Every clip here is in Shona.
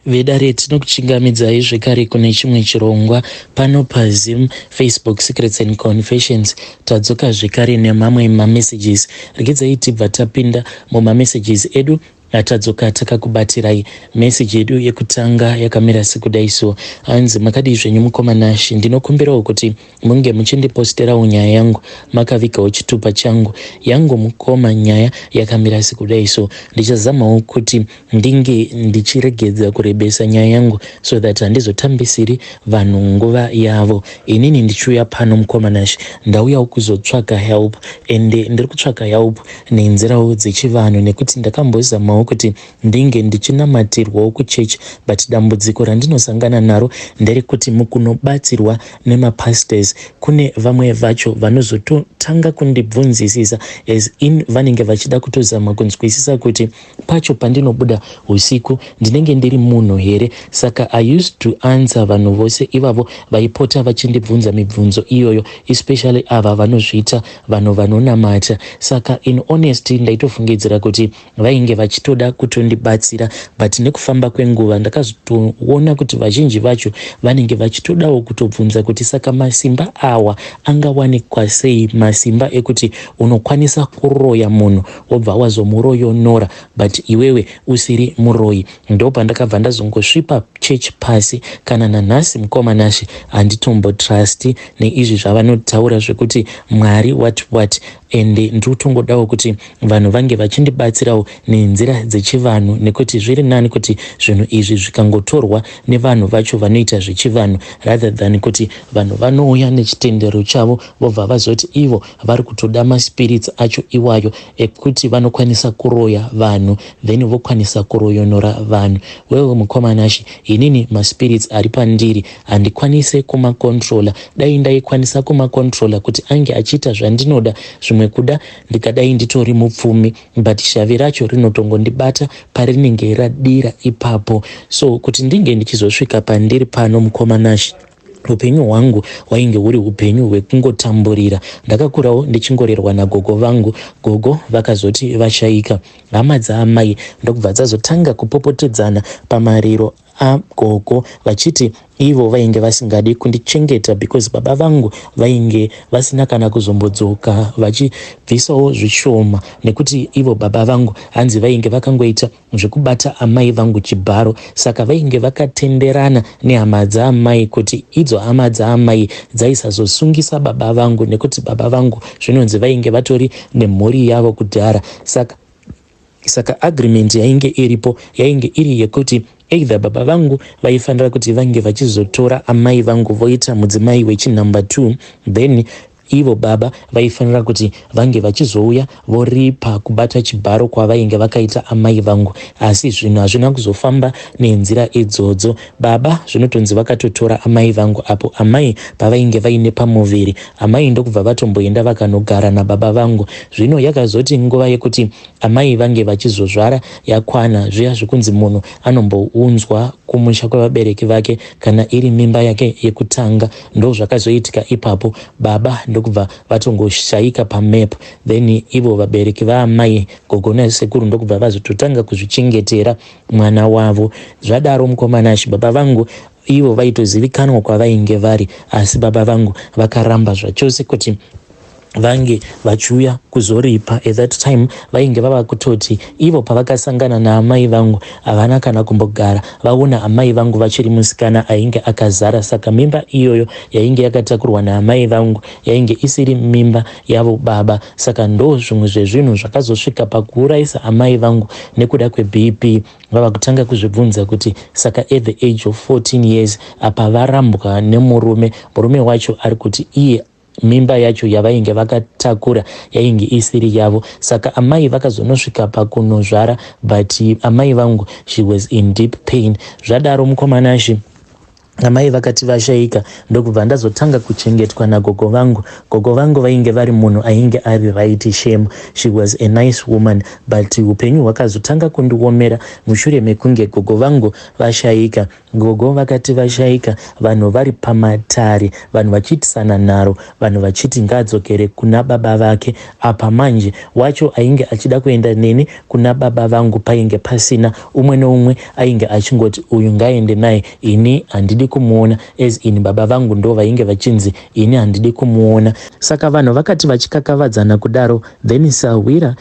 Vedare, tinokuchingamidzai zvekare kune chimwe chirongwa pano paZim Facebook Secrets and Confessions. Tadzoka zvekare nemamwe mamessages. Regedzai tibva tapinda mumamessages edu atadzoka takakubatirai. Meseji yedu yekutanga yakamira sekudai so: hanzi, "Makadii zvenyu mukoma Nashi? Ndinokumbirawo kuti munge muchindiposterawo nyaya yangu makavigawo chitupa changu. Yangu mukoma nyaya yakamira sekudai so. Ndichazamawo kuti ndinge ndichiregedza kurebesa nyaya yangu so that handizotambisiri vanhu nguva yavo. Inini ndichiuya pano, mukoma Nashi, ndauyawo kuzotsvaga help, ende ndiri kutsvaga help nenzirawo dzechivanhu, nekuti ndakambozamawo kuti ndinge ndichinamatirwawo kuchechi, but dambudziko randinosangana naro nderekuti mukunobatsirwa nemapastors kune vamwe vacho vanozototanga kundibvunzisisa, as in vanenge vachida kutozama kunzwisisa kuti pacho pandinobuda usiku ndinenge ndiri munhu here. Saka I used to answer vanhu vose ivavo vaipota vachindibvunza mibvunzo iyoyo, especially ava vanozviita vanhu vanonamata. Saka in honesty ndaitofungidzira kuti vainge vachitoda kutondibatsira, but nekufamba kwenguva ndakazotoona kuti vazhinji vacho vanenge vachitodawo kutobvunza kuti saka masimba awa angawanikwa sei, masimba ekuti unokwanisa kuroya munhu wobva wazomuroyonora but iwewe usiri muroyi. Ndo pandakabva ndazongosvipa church pasi. Kana nanhasi, mukoma Nashi, handitombotrusti neizvi zvavanotaura zvekuti Mwari what what, ende ndiri kutongodawo kuti vanhu vange vachindibatsirawo nenzira dzechivanhu, nekuti zviri nani kuti zvinhu izvi zvikangotorwa nevanhu vacho vanoita zvechivanhu rather than kuti vanhu vanouya nechitendero chavo vobva vazoti ivo vari kutoda maspirits acho iwayo ekuti vanokwanisa kuroya vanhu, then vokwanisa kuroyonora vanhu. Wewe mukoma Nashi, inini maspirits ari pandiri handikwanise kumakontrola. Dai ndaikwanisa kumakontrola kuti ange achiita zvandinoda, zvimwe kuda ndikadai nditori mupfumi, but shavi racho rinotongondibata parinenge radira ipapo. So kuti ndinge ndichizosvika pandiri pano, mukoma Nashi, upenyu hwangu hwainge huri upenyu hwekungotamburira. Ndakakurawo ndichingorerwa nagogo vangu. Gogo vakazoti vashaika, hama dzaamai ndokubva dzazotanga kupopotedzana pamariro agogo, vachiti ivo vainge vasingadi kundichengeta because baba vangu vainge vasina kana kuzombodzoka vachibvisawo zvishoma, nekuti ivo baba vangu hanzi vainge vakangoita zvekubata amai vangu chibharo. Saka vainge vakatenderana nehama dzaamai kuti idzo hama dzaamai dzaisazosungisa baba vangu, nekuti baba vangu zvinonzi vainge vatori nemhuri yavo kudhara. Saka agreement yainge iripo yainge iri yekuti either baba vangu vaifanira kuti vange vachizotora amai vangu voita mudzimai wechinumber 2, then ivo baba vaifanira kuti vange vachizouya voripa kubata chibharo kwavainge vakaita amai vangu. Asi zvinhu hazvina kuzofamba nenzira idzodzo. Baba zvinotonzi vakatotora amai vangu apo amai pavainge vaine pamuviri. Amai ndokubva vatomboenda vakanogara nababa vangu. Zvino yakazoti nguva yekuti amai vange vachizozvara yakwana, zviya zvekunzi munhu anombounzwa kumusha kwevabereki vake kana iri mimba yake yekutanga, ndo zvakazoitika ipapo. Baba ndokubva vatongoshayika pamap, then ivo vabereki vaamai, gogo nasekuru, ndokubva vazototanga kuzvichengetera mwana wavo. Zvadaro, mukoma Nashi, baba vangu ivo vaitozivikanwa kwavainge vari, asi baba vangu vakaramba zvachose kuti vange vachiuya kuzoripa. At that time vainge vava kutoti ivo pavakasangana naamai vangu havana kana kumbogara vaona amai vangu vachiri musikana ainge akazara. Saka mimba iyoyo yainge yakatakurwa naamai vangu yainge isiri mimba yavo baba. Saka ndo zvimwe zvezvinhu zvakazosvika pakuurayisa amai vangu nekuda kweBP, vava kutanga kuzvibvunza kuti saka at the age of 14 years apa varambwa nemurume, murume wacho ari kuti iye mimba yacho yavainge vakatakura yainge isiri yavo. Saka amai vakazonosvika pakunozvara, but amai vangu, she was in deep pain. Zvadaro, mukoma Nashi, Amai vakati vashaika ndokubva ndazotanga kuchengetwa nagogo vangu. Gogo vangu vainge vari munhu ainge ari right shame. She was a nice woman but hupenyu hwakazotanga kundiomera mushure mekunge gogo vangu vashaika. Gogo vakati vashaika vanhu vari pamatare, vanhu vachiitisana nharo, vanhu vachiti ngaadzokere kuna baba vake. Apa manje wacho ainge achida kuenda neni kuna baba vangu painge pasina, umwe neumwe ainge achingoti uyu ngaende naye ini handidi kumuona, as in baba vangu ndo vainge vachinzi ini handidi kumuona. Saka vanhu vakati vachikakavadzana kudaro, then sahwira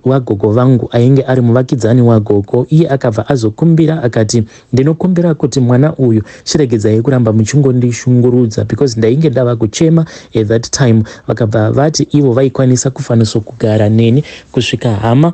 wagogo vangu ainge ari muvakidzani wagogo, iye akabva azokumbira akati, "Ndinokumbira kuti mwana uyu chiregedzai kuramba muchingondishungurudza," because ndainge ndava kuchema at that time. Vakabva vati ivo vaikwanisa kufanisa kugara neni kusvika hama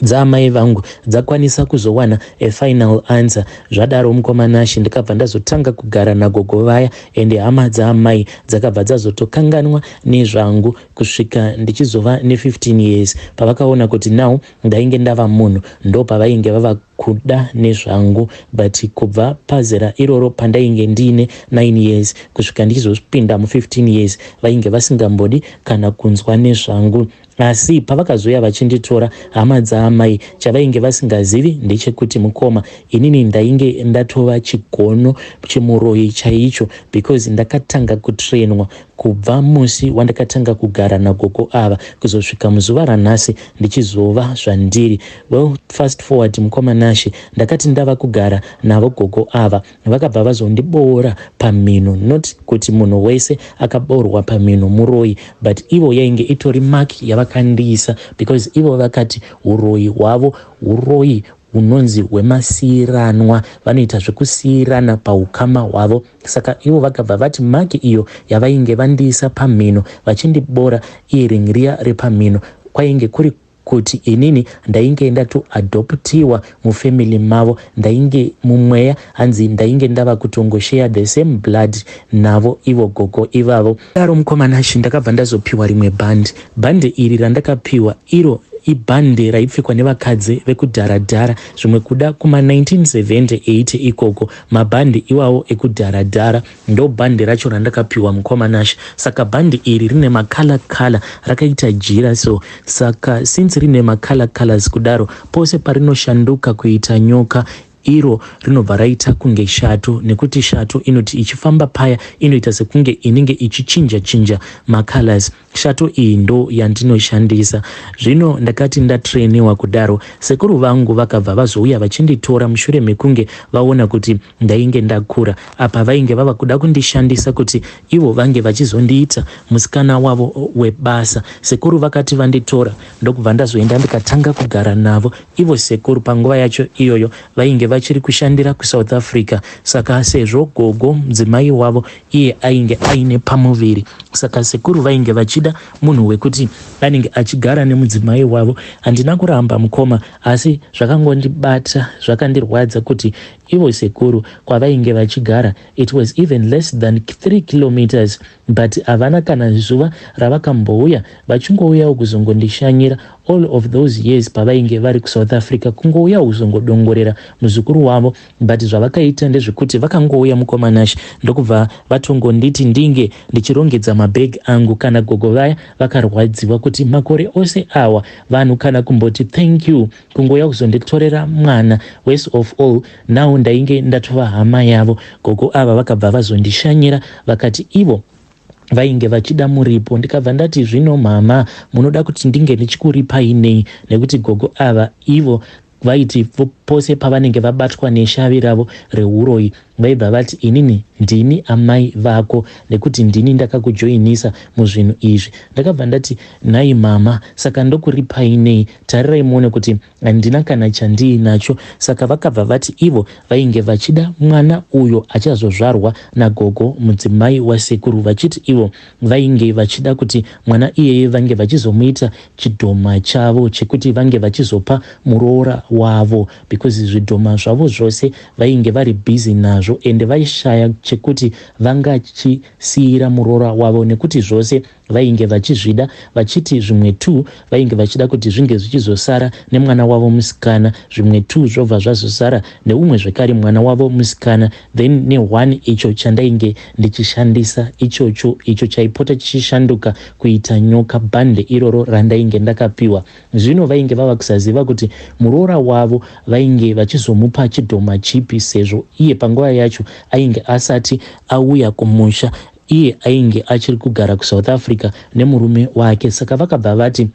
dzaamai vangu dzakwanisa kuzowana a final answer. Zvadaro, mukoma Nashe, ndikabva ndazotanga kugara nagogo vaya, ende hama dzaamai dzakabva dzazotokanganwa nezvangu kusvika ndichizova ne15 years. Pavakaona kuti now ndainge ndava munhu, ndo pavainge vava kuda nezvangu. But kubva pazera iroro pandainge ndiine 9 years kusvika ndichizopinda mu15 years, vainge vasingambodi kana kunzwa nezvangu. Asi pavakazoya vachinditora hama dzaamai, chavainge vasingazivi ndechekuti, mukoma, inini ndainge ndatova chigono chemuroyi chaicho, because ndakatanga kutrainwa kubva musi wandakatanga kugara nagogo ava kuzosvika muzuva ranhasi ndichizova zvandiri. Well, fast forward, mukoma Nashe, ndakati ndava kugara navo gogo ava, vakabva vazondiboora pamhino. Not kuti munhu wese akaboorwa pamhino muroyi, but ivo yainge itori mark yavakandiisa, because ivo vakati uroyi hwavo uroyi hunonzi hwemasiyiranwa, vanoita zvekusiyirana paukama hwavo. Saka ivo vakabva vati mark iyo yavainge vandiisa pamhino vachindibora earring riya repamhino, kwainge kuri kuti inini ndainge ndatoadoptiwa mufamily mavo. Ndainge mumweya, hanzi ndainge ndava kutongoshare the same blood navo ivo gogo ivavo. Daro, mukoma Nashe, ndakabva ndazopiwa rimwe bhandi. Bhandi iri randakapiwa iro ibhande raipfekwa nevakadzi vekudharadhara, zvimwe kuda kuma1978 ikoko, mabhandi iwawo ekudharadhara. Ndo bhandi racho randakapiwa, mukoma Nashe. Saka bhandi iri rine macolour colour, rakaita jira so. Saka since rine macolour colors kudaro, pose parinoshanduka kuita nyoka, iro rinobva raita kunge shato, nekuti shato inoti ichifamba paya inoita sekunge inenge ichichinja chinja macolors. Shato iyi ndo yandinoshandisa. Zvino ndakati ndatrainiwa kudaro, sekuru vangu vakabva vazouya vachinditora mushure mekunge vaona kuti ndainge ndakura. Apa vainge vava kuda kundishandisa kuti ivo vange vachizondiita musikana wavo webasa. Sekuru vakati vanditora, ndokubva ndazoenda ndikatanga kugara navo ivo sekuru. Panguva yacho iyoyo vainge vachiri kushandira kuSouth Africa. Saka sezvo gogo mudzimai wavo iye ainge aine pamuviri, saka sekuru vainge vachida munhu wekuti anenge achigara nemudzimai wavo. Handina kuramba, mukoma, asi zvakangondibata, zvakandirwadza kuti ivo sekuru kwavainge vachigara, it was even less than 3 kilometers, but havana kana zuva ravakambouya, vachingouyawo kuzongondishanyira all of those years pavainge vari kuSouth Africa, kungouyawo kuzongodongorera muzukuru wavo. But zvavakaita ndezvekuti vakangouya, mukoma Nashe, ndokubva vatongonditi ndinge ndichirongedza mabhegi angu. Kana gogo vaya vakarwadziwa kuti makore ose awa vanhu kana kumboti thank you, kungouya kuzonditorera mwana. Worst of all, now ndainge ndatova hama yavo. Gogo ava vakabva vazondishanyira, vakati ivo vainge vachida muripo. Ndikabva ndati, "Zvino mama, munoda kuti ndinge ndichikuripai nei?" Nekuti gogo ava ivo vaiti pose pavanenge vabatwa neshavi ravo reuroyi, vaibva vati, "Inini ndini amai vako, nekuti ndini ndakakujoinisa muzvinhu izvi." Ndakabva ndati, "Nhai mama, saka ndokuripai nei? Tarirai muone kuti handina kana chandiinacho." Saka vakabva vati ivo vainge vachida mwana uyo achazozvarwa nagogo mudzimai wasekuru, vachiti ivo vainge vachida kuti mwana iyeye vange vachizomuita chidhoma chavo, chekuti vange vachizopa muroora wavo, because zvidhoma zvavo zvose vainge vari busy nazvo, ende vaishaya chekuti vangachisiyira muroora wavo, nekuti zvose Vainge vachizvida vachiti zvimwe two vainge vachida kuti zvinge zvichizosara nemwana wavo musikana, zvimwe two zvobva zvazosara neumwe zvekare mwana wavo musikana, then neone icho chandainge ndichishandisa ichocho icho chaipota chichishanduka kuita nyoka bhande iroro randainge ndakapiwa. Zvino vainge vava kusaziva kuti muroora wavo vainge vachizomupa chidhoma chipi sezvo iye panguva yacho ainge asati auya kumusha iye ainge achiri kugara kuSouth Africa nemurume wake. Saka vakabva vati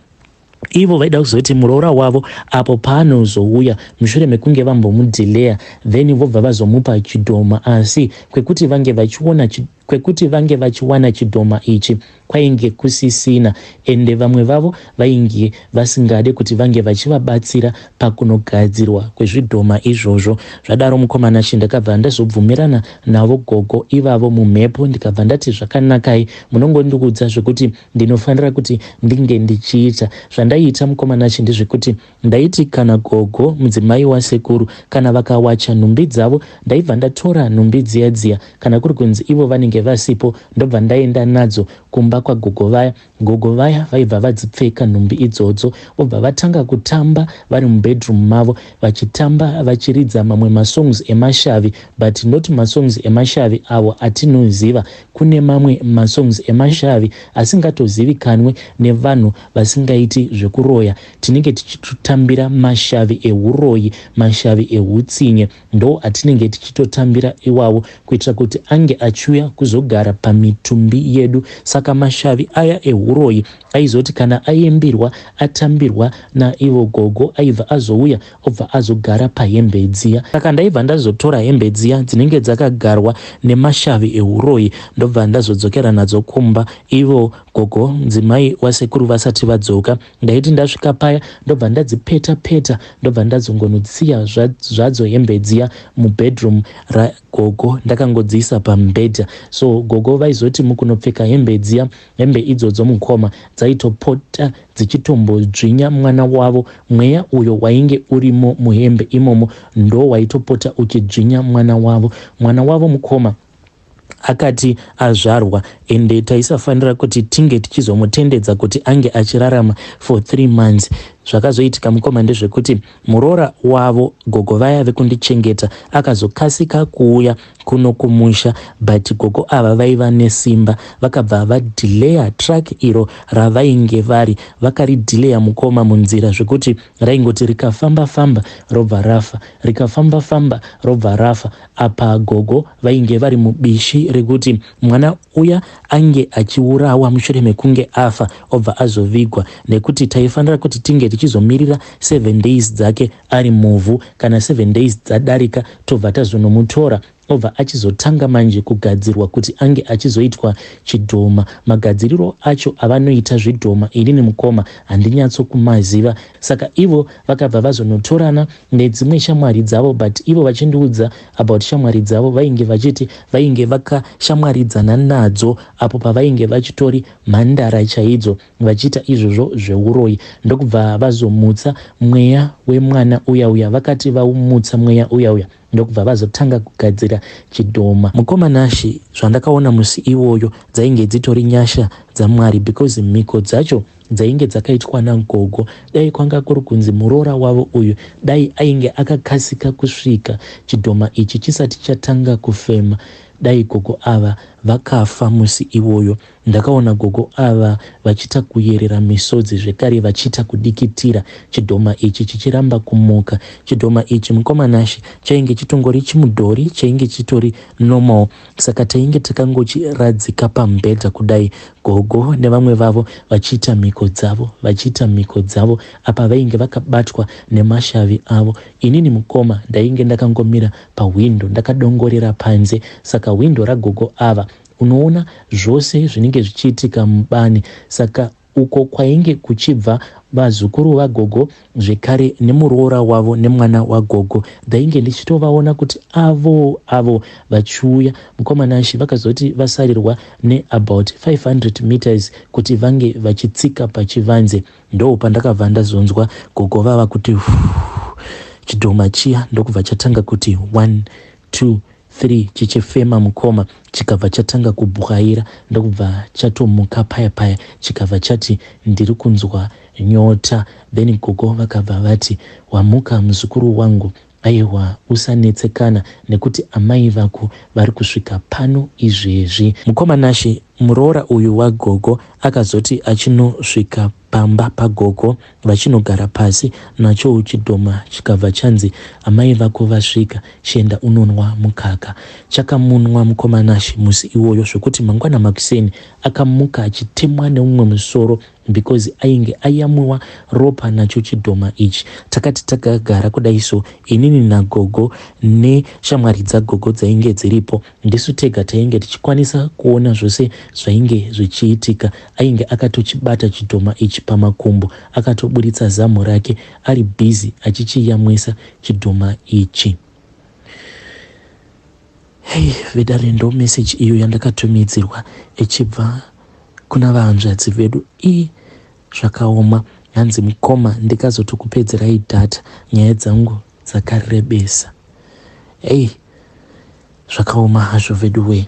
ivo vaida kuzoti muroora wavo apo paanozouya mushure mekunge vambomudhileya then vobva vazomupa chidhoma asi kwekuti vange vachiona kwekuti vange vachiwana chidhoma ichi kwainge kusisina ende vamwe vavo vainge vasingade kuti vange vachivabatsira pakunogadzirwa kwezvidhoma izvozvo. Zvadaro mukoma Nashe ndakabva ndazobvumirana navo gogo ivavo mumhepo ndikabva ndati zvakanakai munongondiudza zvekuti ndinofanira kuti ndinge ndichiita. Zvandaiita mukoma Nashe ndezvekuti Ndaiti kana gogo mudzimai wasekuru kana vakawacha nhumbi dzavo ndaibva ndatora nhumbi dziya dziya kana kuri kunzi ivo vanenge vasipo ndobva ndaenda nadzo kumba kwagogo vaya. Gogo vaya vaibva vadzipfeka nhumbi idzodzo vobva vatanga kutamba vari mubedroom mavo vachitamba vachiridza mamwe masongs emashavi but not masongs emashavi avo atinoziva. Kune mamwe masongs emashavi asingatozivikanwe nevanhu vasingaiti zvekuroya. Tinenge tichitotambira mashavi ehuroyi, mashavi ehutsinye ndo atinenge tichitotambira iwawo kuitira kuti ange achiuya kuzogara pamitumbi yedu. Saka mashavi aya ehuroyi aizoti kana aimbirwa atambirwa naivo gogo aibva azouya obva azogara pahembe dziya. Saka ndaibva ndazotora hembe dziya dzinenge dzakagarwa nemashavi ehuroyi ndobva ndazodzokera nadzo kumba ivo gogo mudzimai wasekuru vasati vadzoka. Ndaiti ndasvika paya ndobva ndadzipeta peta ndobva ndazongonotsiya zvadzo hembe dziya mubedroom ragogo ndakangodziisa pamubhedha. So gogo vaizoti mukunopfeka hembe dziya, hembe idzodzo mukoma dzaitopota dzichitombodzvinya mwana wavo. Mweya uyo wainge urimo muhembe imomo ndo waitopota uchidzvinya mwana wavo. Mwana wavo mukoma akati azvarwa ende taisafanira kuti tinge tichizomutendedza kuti ange achirarama for three months. Zvakazoitika mukoma ndezvekuti muroora wavo gogo vaya vekundichengeta akazokasika kuuya kuno kumusha but gogo ava vaiva nesimba vakabva vadhileya truck iro ravainge vari vakaridhileya mukoma munzira zvekuti raingoti rikafamba famba robva rafa rikafamba famba robva rafa Apa gogo vainge vari mubishi rekuti mwana uya ange achiurawa mushure mekunge afa obva azovigwa nekuti taifanira kuti tinge tichizomirira 7 days dzake ari muvhu. Kana 7 days dzadarika tobva tazonomutora obva achizotanga manje kugadzirwa kuti ange achizoitwa chidhoma. Magadziriro acho avanoita zvidhoma inini mukoma handinyatsokumaziva saka ivo vakabva vazonotorana nedzimwe shamwari dzavo but ivo vachindiudza about shamwari dzavo vainge vachiti vainge vakashamwaridzana nadzo apo pavainge vachitori mhandara chaidzo vachiita izvozvo zveuroyi ndokubva vazomutsa mweya wemwana uya uya vakati vaumutsa mweya uya uya ndokubva vazotanga kugadzira chidhoma. Mukoma Nashy zvandakaona musi iwoyo dzainge dzitori nyasha dzaMwari because mhiko dzacho dzainge dzakaitwa nagogo dai kwanga kuri kunzi muroora wavo uyu dai ainge akakasika kusvika chidhoma ichi chisati chatanga kufema dai gogo ava vakafa musi iwoyo. Ndakaona gogo ava vachiita kuyerera misodzi zvekare vachiita kudikitira chidhoma ichi chichiramba kumuka. Chidhoma ichi mukoma Nashe chainge chitongori chimudhori chainge chitori normal saka tainge takangochiradzika pamubhedha kudai gogo nevamwe vavo vachiita mhiko dzavo vachiita mhiko dzavo apa vainge vakabatwa nemashavi avo. Inini mukoma ndainge ndakangomira pahwindo ndakadongorera panze saka hwindo ragogo ava Unoona zvose zvinenge zvichiitika mubani saka uko kwainge kuchibva vazukuru vagogo zvekare nemuroora wavo nemwana wagogo ndainge ndichitovaona kuti avo avo vachiuya. Mukoma Nashy vakazoti vasarirwa neabout 500 meters kuti vange vachitsika pachivanze ndopandakabva ndazonzwa gogo vava kuti chidhoma chiya ndokubva chatanga kuti one two. 3 chichifema mukoma chikabva chatanga kubwaira ndokubva chatomuka paya paya chikabva chati ndiri kunzwa nyota then gogo vakabva vati wamuka muzukuru wangu Aiwa usanetsekana nekuti amai vako vari kusvika pano izvezvi. Mukoma Nashe, muroora uyu wagogo akazoti achinosvika pamba pagogo vachinogara pasi nachowo chidhoma chikabva chanzi amai vako vasvika chienda unonwa mukaka. Chakamunwa mukoma Nashe musi iwoyo zvekuti mangwana makuseni akamuka achitemwa neumwe musoro because ainge ayamwiwa ropa nacho chidhoma ichi. Takati takagara kudai so inini nagogo neshamwari dzagogo dzainge dziripo ndisu tega tainge tichikwanisa kuona zvose zvainge zvichiitika. Ainge akatochibata chidhoma ichi pamakumbo akatoburitsa zamu rake ari busy achichiyamwisa chidhoma ichi. Hey vedare ndo message iyo yandakatumidzirwa ichibva kuna vahanzvadzi vedu ii zvakaoma hanzi mukoma ndikazotokupedzerai data nyaya dzangu dzakarebesa hey zvakaoma hazvo veduwee.